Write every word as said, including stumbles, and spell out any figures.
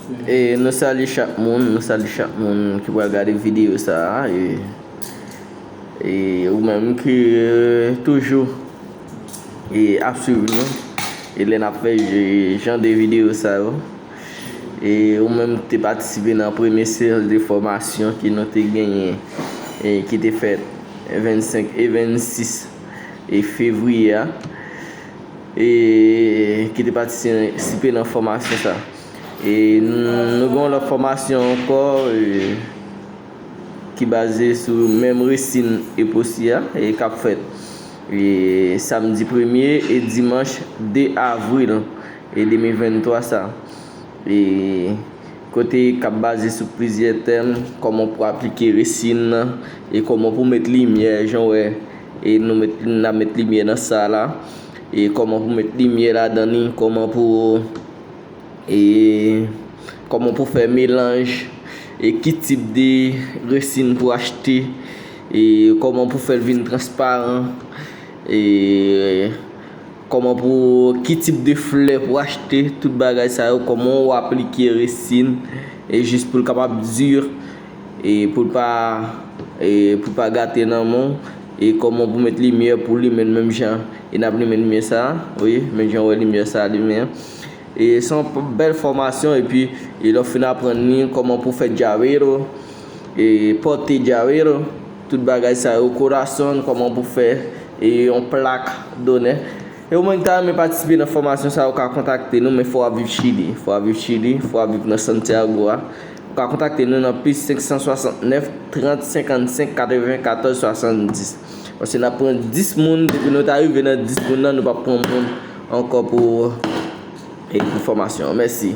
E nou salye chak moun, nou salye chak moun ki pral gade videyo sa a. E, e ou menm ki, e, toujou, e, ap swiv nou, e lè n ap fè, e, jan de videyo sa yo. E ou menm ki te patisipe nan premye seyans de fòmasyon ke nou te genyen, e ki te fèt vennsenk e vennsis e fevriye a, e ki te patisipe nan fòmasyon sa. E n-, nou gen yon lòt fòmasyon ankò, e, ki baze sou menm resin eposi a, e k ap fèt, e, samdi premye e dimanch de avril, e de mil venntwa sa. E kote k ap baze sou plizyè tèm, kòman pou aplike resin nan, e kòman pou met limyè, jan w wè, e nou met, n ap met limyè nan sa la, e kòman pou met limyè ladan li, kòman pou, e kòman pou fè melanj, e ki tip de resin pou achte, e kòman pou fè l vin transparan, e kòman pou, ki tip de flè pou achte, tout bagay sa yo, kòman w aplike resin, e jis pou l kapab di, e pou l pa, e pou l pa gate nan men w, e kòman pou met limyè pou limen l menm jan, e n ap limen limyè sa, wi, menm jan w wè limyè sa limen an. E se yon bèl fòmasyon, epi, e lè w fin aprann li, kòman pou fè llavero, e pòte llavero, tout bagay sa yo, corazón, kòman pou fè, e yon plak donè. E ou menm ki ta renmen patisipe nan fòmasyon sa yo, ka kontakte nou, men fò w ap viv Chili, fò w ap viv Chili, fò w ap viv nan Santiago a. Ou ka kontakte nou nan plis senk san swasannnèf, trant, senkannsenk, katrevenkatòz, swasanndis. Paske n ap pran dis moun, depi nou ta rive nan dis moun nan, nou p ap pran moun ankò pou, e pou fòmasyon an. Mèsi.